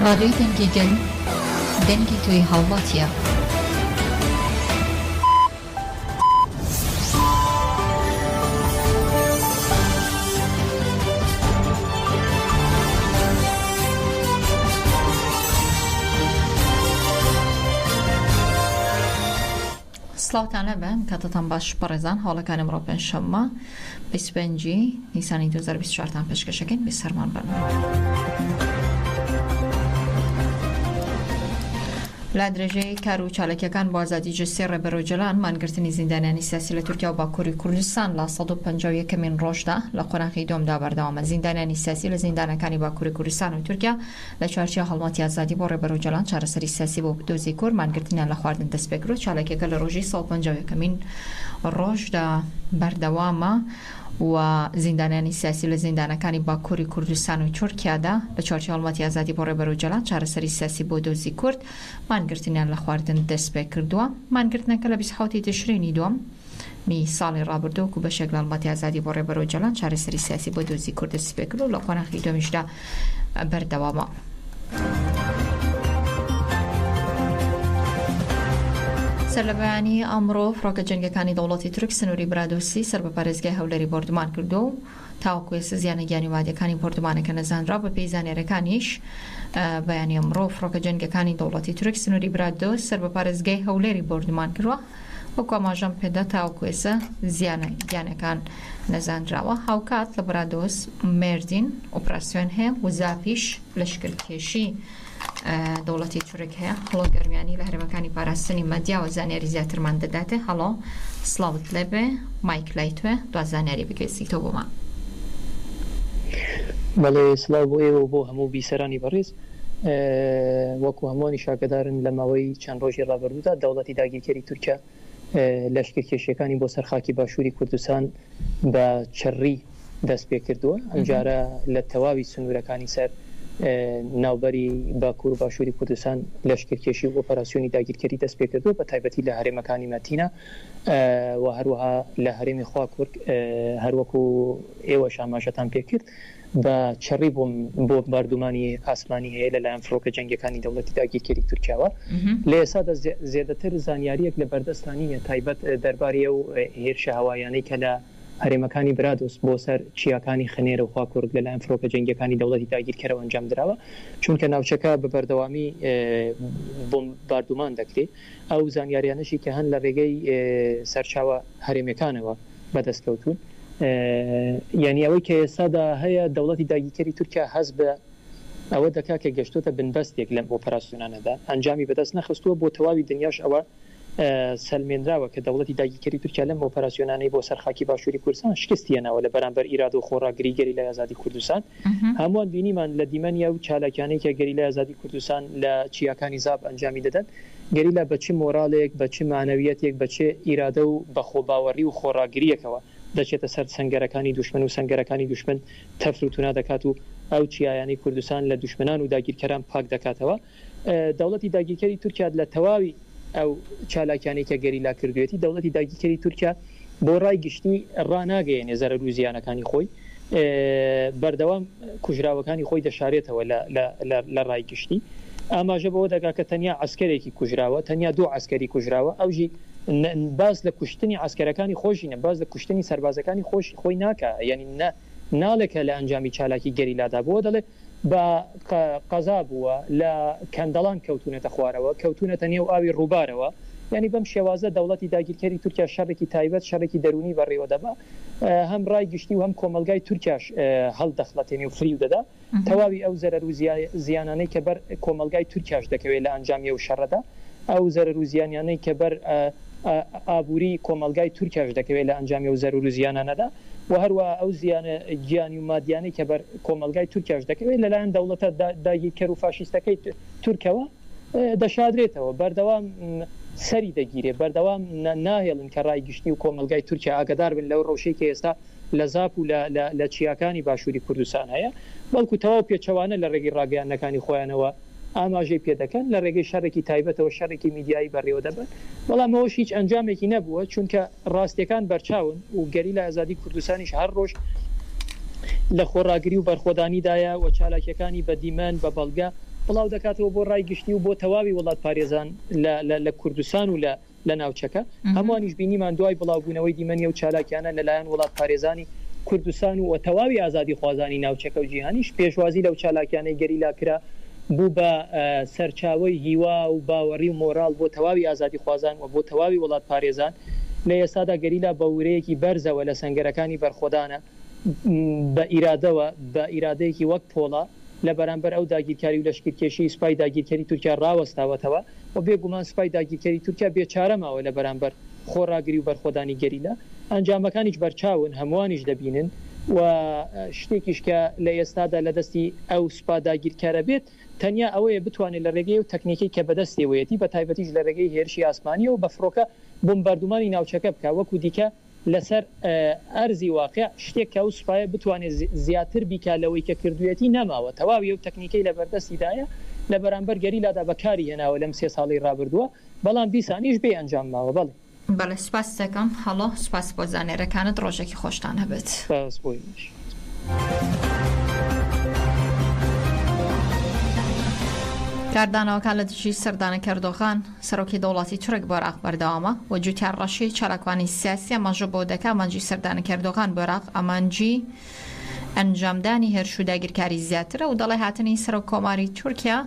ڕادیۆی دەنگی گەل، دەنگی تۆی هاوڵاتییە. سڵاوتان لێبێ کاتتان باش بەڕێزان هەواڵەکانی ئەمڕۆ پێنجشەممە 25 نیسانی 2024 تان پێشکەشەکەین بێ سەرمان بن. لە درێژەی کار و چالاکیەکان بۆ ئازادی جەستەی ڕێبەر ئۆجەلان، مانگرتنی زیندانیانی سیاسی لە تورکیا و باکووری کوردستان لە 151 مین ڕۆژدا لە قۆناغی دووەمدا بەردەوامە. زیندانیانی سیاسی لە زیندانەکانی باکووری کوردستان و تورکیا لە چوارچێوە هەڵمەتی ئازادی بۆ ڕێبەر ئۆجەلان چارەسەری سیاسی بۆ دۆزی کورد مانگرتنیان لە خواردن دەستپێکرد و چالاکیەکە لە ڕۆژی 151 مین ڕۆژدا بەردەوامە. و زیندانیانی سیاسی لە زیندانەکانی باکووری کوردستان و تورکیادا لە چوارچێوەی هەڵمەتی ئازادی بۆ ڕێبەر ئۆجەلان چارەسەری سیاسی بۆ دۆزی کورد مانگرتنیان لە خواردن دەستپێکردووە. مانگرتنەکە لە 27 ی تشرینی دووەم می ساڵی ڕابردوو وەکو بەشێک لە هەڵمەتی ئازادی بۆ ڕێبەر ئۆجەلان چارەسەری سیاسی بۆ دۆزی کورد دەستیپێکرد و لە قۆناغی دووەمیشدا بەردەوامە. سەرلەبەیانی ئەمڕۆ فڕۆکە جەنگەکانی دەوڵەتی تورک سنووری برادۆستی سەر بە پارێزگای هەولێری بۆردومان کردووە و تاوەکو ئێستا زیانە گیانی مادیەکانی بۆردومانەکە نەزانراوە بەپێی زانیاریەکانیش بەیانی ئەمڕۆ فڕۆکە جەنگەکانی دەوڵەتی تورک سنووری برادۆست سەر بە پارێزگای هەولێری بۆردومان کردووە وەکو ئاماژەم پێدا تاوەکو ئێستا زیانە گیانەکان نەزانراوە هاوکات لە برادۆست مێردین ئۆپراسیۆن هەیە و زاپیش لەشکرکێشی دەوڵەتی تورک هەیە هەڵۆ گەرمیانی لە هەرێمەکانی پاراستنی مەدیاوە زانیاری زیاترمان دەداتێ هەڵۆ سڵاوت لێبێ مایک لای توێ دوا زانیاری بگوێزیتەوە بۆمان. بەڵێ سڵاو بۆ ئێوە و بۆ هەموو بیسەرانی بەڕێز. وەکو هەمووانیش ئاگادارن لە ماوەی چەند ڕۆژی ڕابردوودا دەوڵەتی داگیرکەری تورکیا لەشکرکێشیەکانی بۆ سەر خاکی باشووری کوردستان بە چڕی دەست پێکردووە، ئەمجارە لە تەواوی سنوورەکانی سەر ناوبەری باکوور و باشووری کوردستان لەشکرکێشی و ئۆپەراسیۆنی داگیرکەری دەست پێکردووە، بە تایبەتی لە هەرێمەکانی مەتینا و هەروەها لە هەرێمی خواکورک هەروەکو ئێوەش ئاماژەتان پێکرد. بە چڕی بۆمباردومانی ئاسمانی هەیە لەلایەن فڕۆکە جەنگیەکانی دەوڵەتی داگیرکەری تورکیاوە. لە ئێستادا زێدەتر زانیاریەک لە بەردەستا نییە تایبەت دەرباری ئەو هێرشە هەواییانەی کە لە هەرێمەکانی برادۆست بۆ سەر چیاکانی خنێرە و خواکوڕک لەلایەن فڕۆکە جەنگیەکانی دەوڵەتی داگیرکەرەوە ئەنجام دراوە، چونکە ناوچەکە بە بەردەوامی بۆمباردومان دەکرێ. ئەو زانیاریانەشی کە هەن لە رێگەی سەرچاوە هەرێمیەکانەوە بەدەست کەوتوون. یانی ئەوەی کە ئێستادا هەیە دەوڵەتی داگیرکەری تورکیا هەست بە ئەوە دەکا کە گەشتۆتە بنبەستێک لەم ئۆپەراسیۆنانەدا ئەنجامی بەدەست نەخستووە بۆ تەواوی دنیاش ئەوە سەلمێنراوە کە دەوڵەتی داگیرکەری تورکیا لەم ئۆپەراسیۆنانەی بۆ سەر خاکی باشووری کوردستان شکستی هێناوە لە بەرامبەر ئیرادە و خۆڕاگری گەریلای ئازادی کوردستان هەمووان بینیمان لە دیمەنی ئەو چالاکیانەی کە گەریلای ئازادی کوردستان لە چیاکانی زاپ ئەنجامی دەدەن گەریلا بە چ مۆرالێک، بە چ مەعنەویەتێک، بە چ ئیرادە و بە خۆباوەڕی و خۆڕاگرییەکەوە دەچێتە سەر سەنگەرەکانی دوشمن و سەنگەرەکانی دوشمن تەفر و تونا دەکات و ئەو چیایانەی کوردستان لە دوشمنان و داگیرکەران پاک دەکاتەوە. دەوڵەتی داگیرکەری تورکیا لە تەواوی ئەو چالاکیانەی کە گەریلا کردوێتی، دەوڵەتی داگیرکەری تورکیا بۆ ڕای گشتی ڕاناگەیەنێ زەرەر و زیانەکانی خۆی، بەردەوام کوژراوەکانی خۆی دەشارێتەوە لە ڕای گشتی. ئاماژە بەوە دەکا کە تەنیا عەسکەرێکی کوژراوە، تەنیا دوو عەسکەری کوژراوە، ئەوژی باس لە کوشتنی عەسکەرەکانی خۆشی نە، باس لە کوشتنی سەربازەکانی خۆشی خۆی ناکا، یانی نە ناڵێ کە لە ئەنجامی چالاکی گەریلادا بووە، دەڵێ بە قەزا بووە، لە کەندەڵان کەوتوونەتە خوارەوە، کەوتوونەتە نێو ئاوی ڕووبارەوە، یانی بەم شێوازە دەوڵەتی داگیرکەری تورکیا شەڕێکی تایبەت، شەڕێکی دەروونی بەڕێوە دەبا، هەم ڕای گشتی و هەم کۆمەڵگای تورکیاش هەڵدەخڵەتێنێ و فریو دەدا. تەواوی ئەو زەرەر و زیانانەی کە بەر کۆمەڵگای تورکیاش دەکەوێ لە ئەنجامی ئەو شەڕەدا، ئەو زەرەر و زیانانەی کە بەر ئابووری کۆمەڵگای تورکیاش دەکەوێ لە ئەنجامی ئەو زەرور و زیانانەدا و هەروەها ئەو زیانە گیانی و مادیانەی کە بەر کۆمەڵگای تورکیاش دەکەوێت لەلایەن دەوڵەتە داگیرکەر و فاشیستەکەی تورکەوە دەشادرێتەوە، بەردەوام سەری دەگیرێ، بەردەوام ناهێڵن کە ڕای گشتی و کۆمەڵگای تورکیا ئاگادار بن لەو ڕەوشەی کە ئێستا لە زاپ و لە چیاکانی باشووری کوردستان هەیە، بەڵکو تەواو پێچەوانە لە ڕێگەی ڕاگەیاندنەکانی خۆیانەوە ئاماژەی پێدەکەن، لە ڕێگەی شەڕێکی تایبەتەوە شەڕێکی میدیایی بەڕێوەدەبەن، بەڵام ئەوەش هیچ ئەنجامێکی نەبووە، چونکە ڕاستیەکان بەرچاون و گەریلای ئازادی کوردستانیش هەر ڕۆژ لە خۆڕاگری و بەرخۆدانیدایە و چالاکیەکانی بە دیمەن، بە بەڵگە. بڵاو دەکاتەوە بۆ ڕای گشتی و بۆ تەواوی وڵاتپارێزان لە لە کوردستان و لە لە ناوچەکە. هەمووانیش بینیمان دوای بڵاوبوونەوەی دیمەنی ئەو چالاکیانە لە لایەن وڵاتپارێزانی کوردستان و تەواوی ئازادیخوازانی ناوچەکە و جیهانیش پێشوازی لەو چالاکیانەی گەریلا کرا بوو بە سەرچاوەی هیوا و باوەڕی و مۆراڵ بۆ تەواوی ئازادیخوازان و بۆ تەواوی وڵاتپارێزان. لە ئێستادا گەریلا بە ورەیەکی بەرزەوە لە سەنگەرەکانی بەرخۆدانە. بە ئیرادەوە، بە ئیرادەیەکی وەک پۆڵا لە بەرامبەر ئەو داگیرکاری و لەشکرکێشیی سوپای داگیرکەری تورکیا ڕاوەستاوەتەوە و بێ گومان سوپای داگیرکەری تورکیا بێ چارە ماوە لە بەرامبەر خۆڕاگری و بەرخۆدانی گەریلا. ئەنجامەکانیش بەرچاون، هەمووانیش دەبینن و شتێکیش کە لە ئێستادا لە دەستی ئەو سوپا داگیرکەرە بێت تەنیا ئەوەیە بتوانێت لە رێگەی ئەو تەکنیکەی کە بەدەستێوەیەتی بە تایبەتیش لە رێگەی هێرشی ئاسمانییەوە بە فڕۆکە بۆمباردومانی ناوچەکە بکا وەکو دیکە لەسەر ئەرزی واقیع شتێک کە ئەو سوپایە بتوانێت زیاتر بیکات لەوەی کە کردوویەتی نەماوە، تەواوی ئەو تەکنیکەی لەبەردەستیدایە لە بەرامبەر گەریلادا بەکاری هێناوە لەم سێ ساڵەی رابردووە، بەڵام دیسانیش بێ ئەنجام ماوە. بەڵێ. بەڵێ سوپاست دەکەم هەڵۆ، سوپاس بۆ زانیاریەکانت، ڕۆژێکی خۆشتان هەبێت. سوپاس بۆ ئێوەش. کاردانەوەکان لە دژی سەردانەکەی ئەردۆغان، سەرۆکی دەوڵەتی تورک بۆ عێراق بەردەوامە و جوتیار ڕەشید چالاکوانی سیاسی ئاماژە بەوە دەکا ئامانجی سەردانەکەی ئەردۆغان بۆ عێراق ئامانجی ئەنجامدانی هێرش و داگیرکاری زیاترە و دەڵێ هاتنی سەرۆک کۆماری تورکیا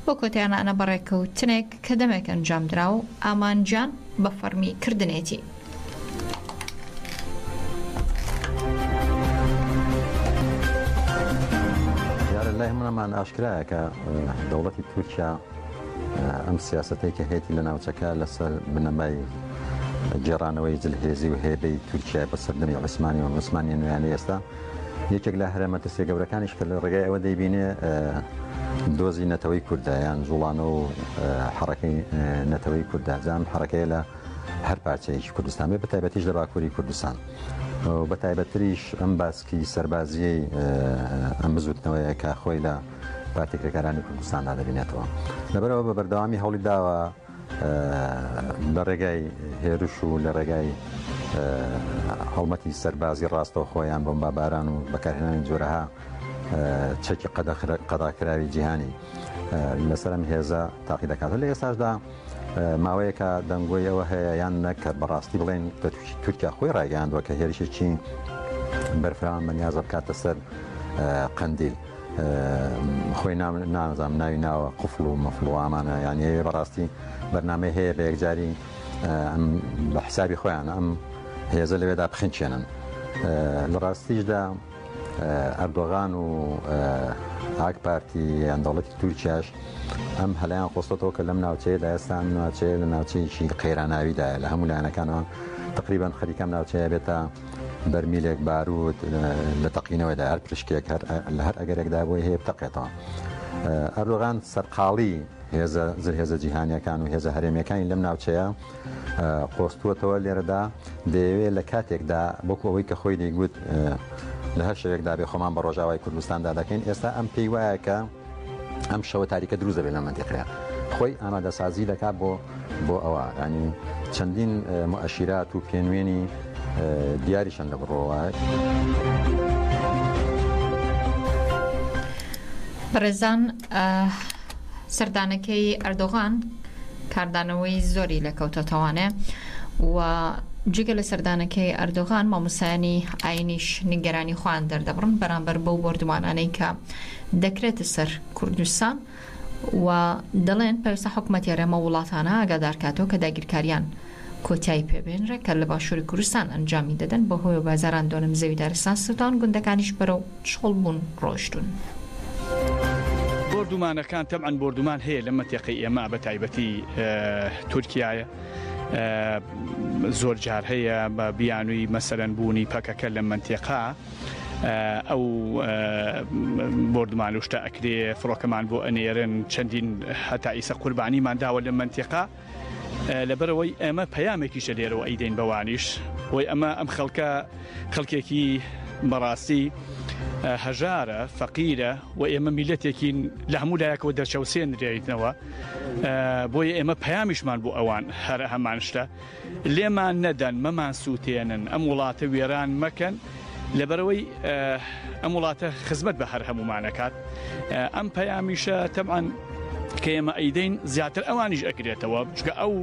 بۆ کۆتایانانە بە ڕێککەوتنێک کە دەمێک ئەنجامدرا و ئامانجیان بە فەڕمی کردنێتی. دیارە لای هەموومان ئاشکرایە کە دەوڵەتی تورکیا ئەم سیاسەتەی کە هەیەتی لە ناوچەکە لەسەر بنەمای گێڕانەوەی زلهێزی و هێبەی تورکیا بە سەردەمی عوسمانی و عوسمانیە نوێیانەی ئێستا یەکێک لە هەرە مەترسیە گەورەکانیش کە لە ڕێگای ئەوە دەیبینێ دۆزی نەتەوەی کوردە یان جوڵانە و حەڕەکەی نەتەوەی کوردە جام حەڕەکەیە لە هەر پارچەیەکی کوردستان بێ بە تایبەتیش لە باکووری کوردستان و بە تایبەتریش ئەم باسکی سەربازیەی ئەم بزوتنەوەیە کە خۆی لە پارتی کرێکارانی کوردستاندا دەبینێتەوە. لەبەرئەوە بە بەردەوامی هەوڵی داوە لە ڕێگای هێرش و لە ڕێگای هەڵمەتی سەربازی ڕاستەوخۆ یان بۆمباباران و بەکارهێنانی جۆرەها چەکی قەداکراوی جیهانی لەسەر ئەم هێزە تاقی دەکاتەوە. لە ئێستاشدا ماوەیەکە دەنگۆی ئەوە هەیە یان نە کە بەڕاستی بڵێن تورکیا خۆی ڕایگەیاندووە کە هێرشێکی بەرفراوان بەنیازە بکاتە سەر قەندیل. خۆی نازانم ناوی ناوە قفڵ و مەفڵ و ئامانە یان ئەوێ بەڕاستی بەرنامەی هەیە بە یەکجاری ئەم بە حسابی خۆیان ئەم هێزە لەوێدا بخنچێنن لە ڕاستیشدا ئەردۆغان و ئاک پارتی یان دەوڵەتی تورکیاش ئەم هەلایان قۆستەوە کە لەم ناوچەیەدا ئێستا ئەم ناوچەیە لە ناوچەیەکی قەیراناویدایە لە هەموو لایەنەکانەوە تقریبان خەریکەم ناوچەیە بێتە بەرمیلێک باروت لە تەقینەوەدا هەر پرشکێک هەر لە هەر ئەگەرێکدا بۆی هەیە بتەقێتەوە. ئەردۆغان سەرقاڵی هێزە زلهێزە جیهانیەکان و هێزە هەرێمیەکانی لەم ناوچەیە قۆستووەتەوە لێرەدا دەیەوێت لە کاتێکدا وەکو ئەوەی کە خۆی دەیگوت لە هەر شەوێکدا بێ خۆمان بە ڕۆژاوای کوردستاندا دەکەین ئێستا ئەم پێی وایە کە ئەم شەوە تاریکە دروست دەبێت لەم مەنتیقەیە خۆی ئامادەسازی دەکات بۆ بۆ ئەوە ینی چەندین مؤشیرات و پێنوێنی دیاریشن لە بڕۆوە. بەڕێزان سەردانەکەی ئەردۆغان کاردانەوەی زۆری لەکەوتەتەوانێ و جگە لە سەردانەکەی ئەردۆغان مامۆسایانی ئاینیش نیگەرانی خۆیان دەردەبڕن بەرامبەر بەو بۆردومانانەی کە دەکرێتە سەر کوردستان و دەڵێن پێویستە حکومەتی هەرێم ئەو وڵاتانە ئاگادارکاتەوە کە داگیرکاریان کۆتایی پێبێنرێت کە لە باشووری کوردستان ئەنجامی دەدەن، بەهۆیەوە بە هەزاران دۆنم زەوی دارستان سوتاون، گوندەکانیش بەرەو چۆڵبوون ڕۆیشتوون. بۆردومانەکان تەبعەن بۆردومان هەیە لەم مەنتیقەی ئێمە بە تایبەتی تورکیایە زۆر جار هەیە بە بیانووی مەسەلەن بوونی پەکەکە لەم مەنتیقە ئەو بۆردومان و شتە ئەکرێ فڕۆکەمان بۆ ئەنێرن چەندین هەتا ئیسە قوربانیمان داوە لە مەنتیقە لەبەرەوەی ئێمە پەیامێکیشە لێرەوە ئەیدەین بەوانیش بۆی ئەمە ئەم خەڵکە خەڵکێکی بەڕاستی هەژارە فەقیرە و ئێمە میلەتێکین لە هەموو لایەکەوە دەچەوسێنرێیتنەوە بۆیە ئێمە پەیامیشمان بۆ ئەوان هەر هەمان شتە لێمان نەدەن، مەمان سووتێنن، ئەم وڵاتە وێران مەکەن. لەبەرەوەی ئەم وڵاتە خزمەت بە هەر هەمومانەکات ئەم پەیامیشە تەبعەن کە ئێمە ئەیدەین زیاتر ئەوانیش ئەگرێتەوە چکە ئەو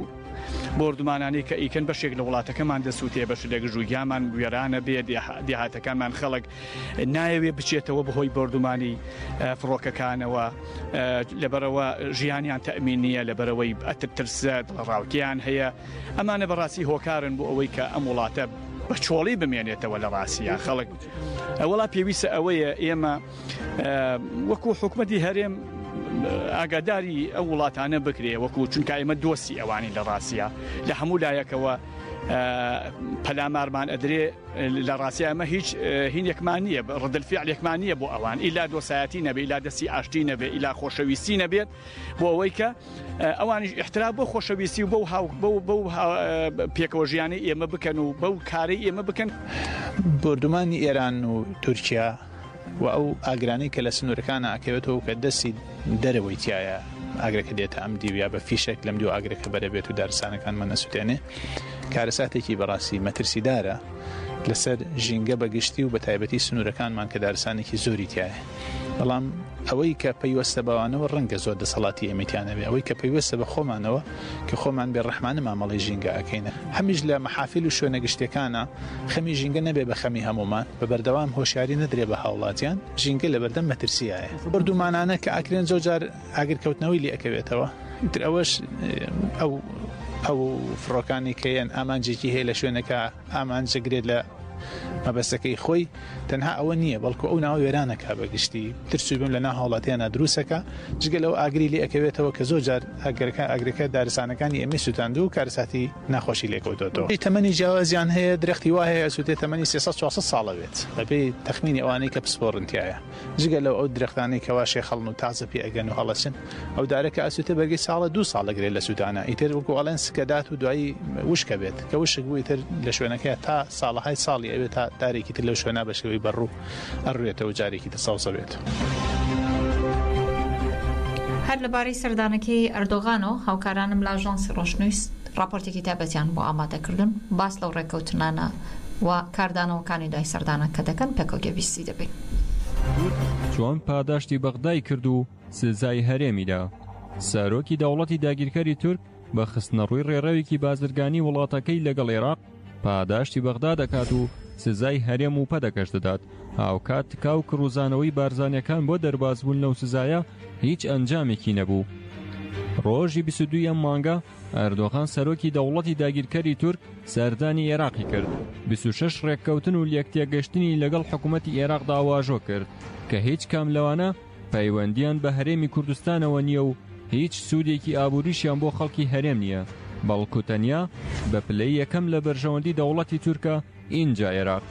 بۆردومانانەی کە ئیکەن بەشێک لە وڵاتەکەمان دەسووتێ بەش لە گژوگیامان وێرانە بێ دێهاتەکانمان خەڵک نایەوێ بچێتەوە بەهۆی بۆردومانی فڕۆکەکانەوە لەبەرەوە ژیانیان تەمین نییە لەبەرەوەی ئەتر ترسە دڵەڕاوکیان هەیە ئەمانە بەڕاستی هۆکارن بۆ ئەوەی کە ئەم وڵاتە بە چۆڵی بمێنێتەوە لە ڕاستە خەڵک وڵا پێویستە ئەوەیە ئێمە وەکو حکومەتی هەرێم ئاگاداری ئەو وڵاتانە بکرێ وەکو چونکە ئێمە دۆستی ئەوانی لە ڕاستە لە هەموو لایەکەوە پەلامارمان ئەدرێ لە ڕاستە ئەمە هیچ هینێکمان نییە ڕدلفعلێکمان نییە بۆ ئەوان ئیلا دۆسایەتی نەبێ ئیلا دەستی ئاشتی نەبێ ئیلا خۆشەویستی نەبێت بۆ ئەوەی کە ئەوانیش ئیحترام بۆ خۆشەویستی و بەو هاو بەو بەو پێکەوە ژیانەی ئێمە بکەن و بەو کارەی ئێمە بکەن. بۆردومانی ئێران و تورکیا و ئەو ئاگرانەی کە لە سنوورەکانە ئەکەوێتەوە کە دەستی دەرەوەی تایە ئاگرەکە دێتە ئەم دیو یا بە فیشەک لەم دیو ئاگرەکە بەرەبێت و دارستانەکانمان نەسووتێنێ کارەساتێکی بەڕاستی مەترسیدارە لەسەر ژینگە بە گشتی و بە تایبەتی سنوورەکانمان کە دارستانێکی زۆری تایە. بەڵام ئەوەی کە پەیوەستە بەوانەوە ڕەنگە زۆر دەسەڵاتی ئێمەی تیا نەبێ، ئەوەی کە پەیوەستە بە خۆمانەوە کە خۆمان بێ ڕەحمانە مامەڵەی ژینگە ئەکەین، هەمیش لە مەحافیل و شوێنە گشتیەکانا خەمی ژینگە نەبێ بە خەمی هەموومان، بە بەردەوام هۆشیاری نەدرێ بە هاوڵاتیان، ژینگە لەبەردەم مەترسیایە. بۆردومانانە کە ئەکرێن زۆر جار ئاگر کەوتنەوەی لێ ئەکەوێتەوە، ئیتر ئەوەش ئەو ئەو فڕۆکانەی کە یەن ئامانجێکی هەیە لە شوێنەکە ئامانج دەگرێت لە مەبەستەکەی خۆی، تەنها ئەوە نییە بەڵکو ئەو ناوە وێرانەکا بە گشتی ترس و بیم لە ناو هاوڵاتیانا دروستەکا جگە لەوە ئاگری لێ ئەکەوێتەوە کە زۆر جار ئاگرەکە ئاگرەکە دارستانەکانی ئێمەی سوتاندووە و کارەساتی ناخۆشی لێکەوتۆتەوە. تەمەنی جیاوازیان هەیە درەختی وا هەیە ئەسوتێ تەمەنی 300 400 ساڵە بێت بەپێی تەخمینی ئەوانەی کە پسپۆڕن تیایا. جگە لەو ئەو درەختانەی کەوا شێخەڵن و تازە پێ ئەگەن و هەڵەچن ئەو دارە کە ئەسوتێ بەرگەی ساڵە دوو ساڵ ئەگرێت لە سوتانە ئیتر وەکو ئەڵێن سکەدات و دوایی وشکە بێت کە وشک بوو ئیتر لە شوێنەکەی تا ساڵەهای ساڵی ئەوێت تا دارێکی تر لەو شوێنە بە شێوەی بەڕوو ئەڕوێتەوە جارێکی تر سەوزە بێت. هەر لەبارەی سەردانەکەی ئەردۆغانەوە هاوکارانم لە ئاژانسی ڕۆژنووس ڕاپۆرتێکی تایبەتیان بۆ ئامادەکردوون باس لەو ڕێککەوتنانە و کاردانەوەکانی دوای سەردانەکە دەکەن، پێکەوە گوێبیستی دەبین. چۆن پاداشتی بەغدای کرد و سزای هەرێمی دا. سەرۆکی دەوڵەتی داگیرکەری تورک بە خستنەڕووی ڕێڕەوێکی بازرگانی وڵاتەکەی لەگەڵ عێراق پاداشتی بەغدا دەکات و سزای هەرێم و پەدەکەش دەدات، هاوکات تکا و کڕوزانەوەی بارزانیەکان بۆ دەربازبوون لەو سزایە هیچ ئەنجامێکی نەبوو. ڕۆژی 22 ئەم مانگە ئەردۆغان سەرۆکی دەوڵەتی داگیرکەری تورک سەردانی ئێراقی کرد، 26 ڕێککەوتن و لێکتێگەشتنی لەگەڵ حکوومەتی ئێراقدا واژۆ کرد کە هیچ کام لەوانە پەیوەندیان بە هەرێمی کوردستانەوە نییە و هیچ سوودێکی ئابووریشیان بۆ خەڵکی هەرێم نییە، بەڵکو تەنیا بە پلەی یەکەم لە بەرژەوەندی دەوڵەتی تورکە ئینجا ئێراق.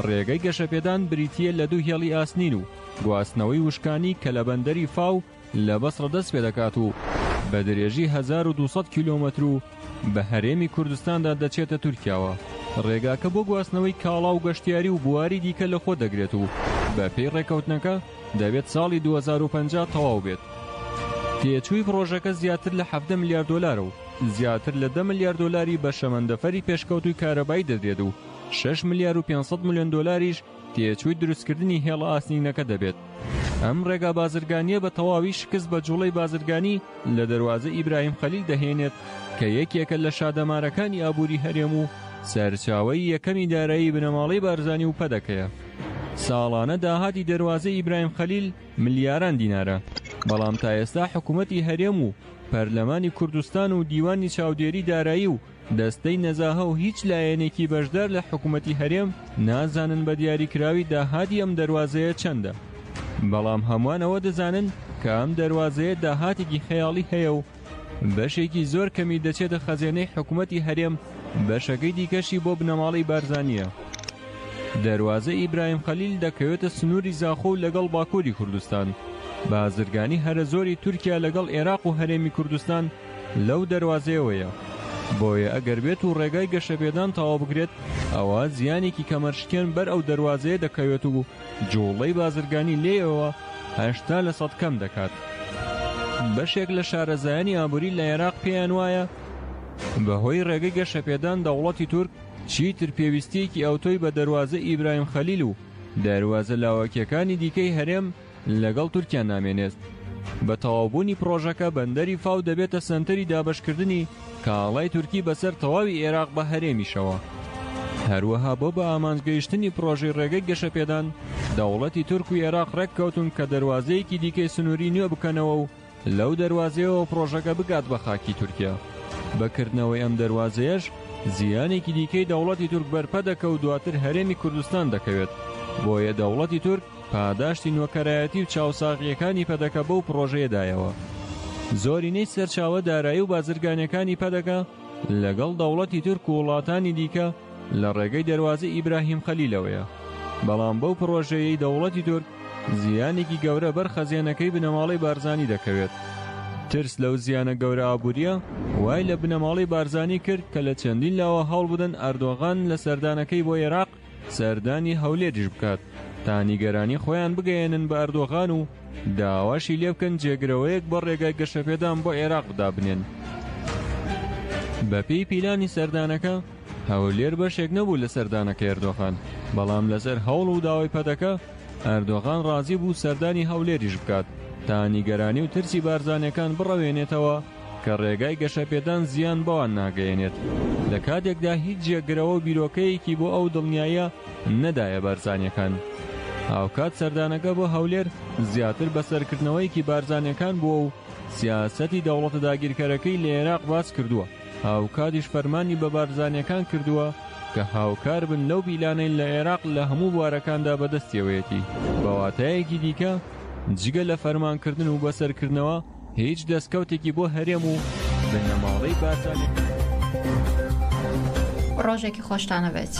ڕێگەی گەشەپێدان بریتییە لە دوو هێڵی ئاسنین و گواستنەوەی وشکانی کە لە بەندەری فاو لە بەسڕە دەست پێدەکات و بە درێژی 1200 کیلۆمەتر و بە هەرێمی کوردستاندا دەچێتە تورکیاوە. ڕێگاکە بۆ گواستنەوەی کاڵا و گەشتیاری و بواری دیکە لەخۆ دەگرێت و بەپێی ڕێککەوتنەکە دەبێت ساڵی 2050 تەواو بێت. تێچووی پڕۆژەکە زیاتر لە 17 ملیار دۆلارە و زیاتر لە 10 ملیار دۆلاری بە شەمەندەفەری پێشکەوتووی کارەبایی دەدرێت و 6 ملیار و 500 ملیۆن دۆلاریش تێچووی دروستکردنی هێڵە ئاسنینەکە دەبێت. ئەم ڕێگا بازرگانییە بە تەواوی شکست بە جوڵەی بازرگانی لە دەروازەی ئیبراهیم خەلیل دەهێنێت کە یەکێکە لە شادەمارەکانی ئابووری هەرێم و سەرچاوەی یەکەمی دارایی بنەماڵەی بارزانی و پەدەکەیە. ساڵانە داهاتی دەروازەی ئیبراهیم خەلیل ملیاران دینارە، بەڵام تا ئێستا حکوومەتی هەرێم و پەرلەمانی کوردستان و دیوانی چاودێری دارایی و دەستەی نەزاهە و هیچ لایەنێکی بەشدار لە حکومەتی هەرێم نازانن بە دیاریکراوی داهاتی ئەم دەروازەیە چەندە، بەڵام هەمووان ئەوە دەزانن کە ئەم دەروازەیە داهاتێکی خەیاڵی هەیە و بەشێکی زۆر کەمی دەچێتە خەزێنەی حکومەتی هەرێم، بەشەکەی دیکەشی بۆ بنەماڵەی بارزانییە. دەروازەی ئیبراهیم خەلیل دەکەوێتە سنووری زاخۆ و لەگەڵ باکووری کوردستان. بازرگانی هەرە زۆری تورکیا لەگەڵ ئێراق و هەرێمی کوردستان لەو دەروازەیەوەیە، بۆیە ئەگەر بێت و ڕێگای گەشەپێدان تەواو بکرێت، ئەوا زیانێکی کەمەرشکێن بەر ئەو دەروازەیە دەکەوێت و جوڵەی بازرگانی لێیەوە 80 لەسەد کەم دەکات. بەشێک لە شارەزایانی ئابووری لە عێراق پێیان وایە، بەهۆی ڕێگەی گەشەپێدان دەوڵەتی تورک چیتر پێویستییەکی ئەوتۆی بە دەروازەی ئیبراهیم خەلیل و دەروازە لاوەکییەکانی دیکەی هەرێم لەگەڵ تورکیا نامێنێت. بە تەواوبوونی پڕۆژەکە بەندەری فاو دەبێتە سەنتەری دابەشکردنی کاڵای تورکی بەسەر تەواوی ئێراق بە هەرێمیشەوە. هەروەها بۆ بە ئامانج گەیشتنی پڕۆژەی ڕێگەی گەشەپێدان، دەوڵەتی تورک و ئێراق ڕێککەوتوون کە دەروازەیەکی دیکەی سنووری نوێ بکەنەوە و لەو دەروازەیەوە پڕۆژەکە بگات بە خاکی تورکیا. بە کردنەوەی ئەم دەروازەیەش زیانێکی دیکەی دەوڵەتی تورک بەر پەدەکە و دواتر هەرێمی کوردستان دەکەوێت. بۆیە دەوڵەتی تورک پاداشتی نۆکەرایەتی و چاوساغییەکانی پەدەکە بەو پڕۆژەیە دایەوە. زۆرینەی سەرچاوە دارایی و بازرگانیەکانی پەدەکە لەگەڵ دەوڵەتی تورک و وڵاتانی دیکە لە ڕێگەی دەروازەی ئیبراهیم خەلیلەوەیە، بەڵام بەو پڕۆژەیەی دەوڵەتی تورک زیانێکی گەورە بەر خەزێنەکەی بنەماڵەی بارزانی دەکەوێت. ترس لەو زیانە گەورە ئابوورییە وای لە بنەماڵەی بارزانی کرد کە لە چەندین لاوە هەوڵبدەن ئەردۆغان لە سەردانەکەی بۆ ئێراق سەردانی هەولێریش بکات تا نیگەرانی خۆیان بگەیەنن بە ئەردۆغان و داواشی لێبکەن جێگرەوەیەک بۆ ڕێگای گەشەپێدان بۆ عێراق دابنێن. بەپێی پیلانی سەردانەکە، هەولێر بەشێک نەبوو لە سەردانەکەی ئەردۆغان، بەڵام لەسەر هەوڵ و داوای پەدەکە، ئەردۆغان ڕازی بوو سەردانی هەولێریش بکات تا نیگەرانی و ترسی بارزانیەکان بڕەوێنێتەوە کە ڕێگای گەشەپێدان زیان بەوان ناگەیەنێت لە کاتێکدا هیچ جێگرەوە و بیرۆکەیەکی بۆ ئەو دڵنیاییە نەدایە بارزانیەکان. هاوکات سەردانەکە بۆ هەولێر زیاتر بەسەرکردنەوەیەکی بارزانیەکان بووە و سیاسەتی دەوڵەتە داگیرکەرەکەی لە ئێراق باس کردووە، هاوکاتیش فەرمانی بە بارزانیەکان کردووە کە هاوکار بن لەو پیلانەی لە ئێراق لە هەموو بوارەکاندا بەدەستیەوەیەتی. بە واتایەکی دیکە جگە لە فەرمانکردن و بەسەرکردنەوە هیچ دەستکەوتێکی بۆ هەرێم و بنەماڵەی بارزانیەکان. ڕۆژێکی خۆشتان هەبێت.